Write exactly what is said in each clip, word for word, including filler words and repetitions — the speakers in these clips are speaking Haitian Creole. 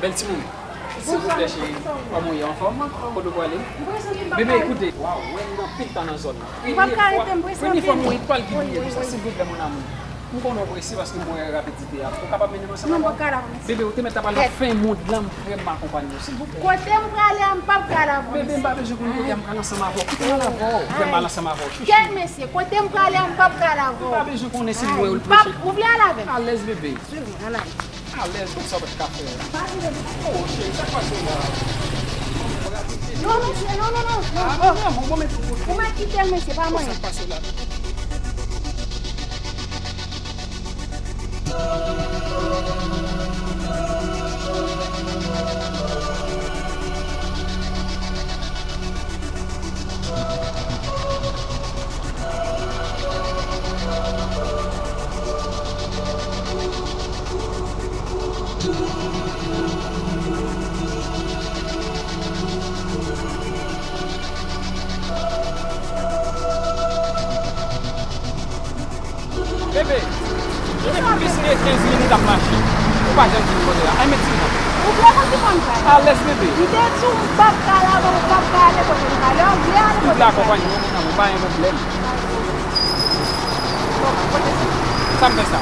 Bèl timoun. Silvouplè, cheri. Kòman w ye? Anfòm? Kote w prale? Bebe, koute. Waw, wè m gen anpil tan nan zòn nan. Premye fwa, premye fwa m wè w pral gen pye konsa, silvouplè, mon amour. M konnen w prese paske m wè rapidite a. Ou kapab mennen m ansanm avè w? Bebe, ou te mèt ap al nan fen mond lan, m prè m akonpanye w, silvouplè. Kote m prale a, m p ap ka al avè w. Bebe, m pa bezwen konn kote a, m pral ansanm avè w. Kite m al avè w. Ou prè m al ansanm avè w, chouchou. Kèt mesye, kote m prale a, m p ap ka al avè w. Ou pa bezwen konnen si m wè w l preche. Ou vle al avè m? Alèz, bebe. Swiv mwen, ann ale. Alèz, tout sa w pa t ka fè. Oh, cheri, sa k pase w la? Non, mesye, non, non, non, non. Ah, non, non, bon, bon, men tout. Ou mèt kite l, mesye, pa mwen. Sa k pase w la? Bebe, bebe, plis ke kenz minit ap mache. Ou pa janm di m kote la. Ay, men di m non. Ou vle konn ki pwen m pral? Alèz, bebe. M te di w m p ap ka al avè w, ou p ap ka ale kote m prale. Ou vle ale kote m prale. Tout la konprann, non, non, non, pa gen pwoblèm. Bon, kote sa? Sa m fè sa?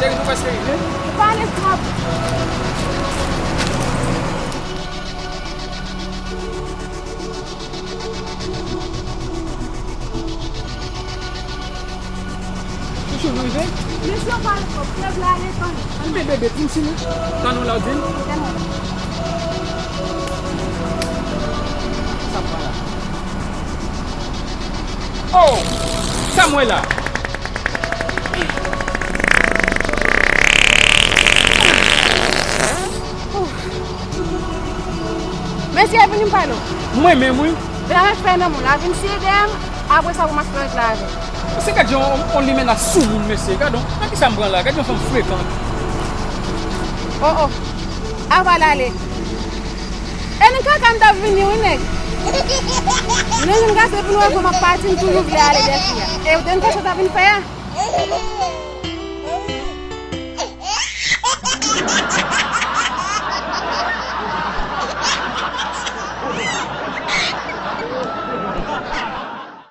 Cheri, nou prèske rive. Ou pale twòp. Chouchou, nou rive? Mesye, w pale twòp. Leve la, ale, tann. Ann men bebe, di m si nou. Tann ou la, w di m. Tann ou la. Sa pran la. Oh! Sa m wè la? Mesye, vini m pale w. Mwen menm, wi. Vin avèk fè nan moun la, vin siye dèyè m, apre sa pou m ak fè rèt la avè l. Mesye, gad jan on, on limena sou moun, mesye. Gad on, nan ki sa m pran la? Gad jan fanm frekan. Oh, oh. Aval ale. E nan kaka m t ap vini, wi, nèg. Nou vin kase pou nou wè kòman pati m toujou vle ale dèyè fi a. E w te nan sa w t ap vin fè a?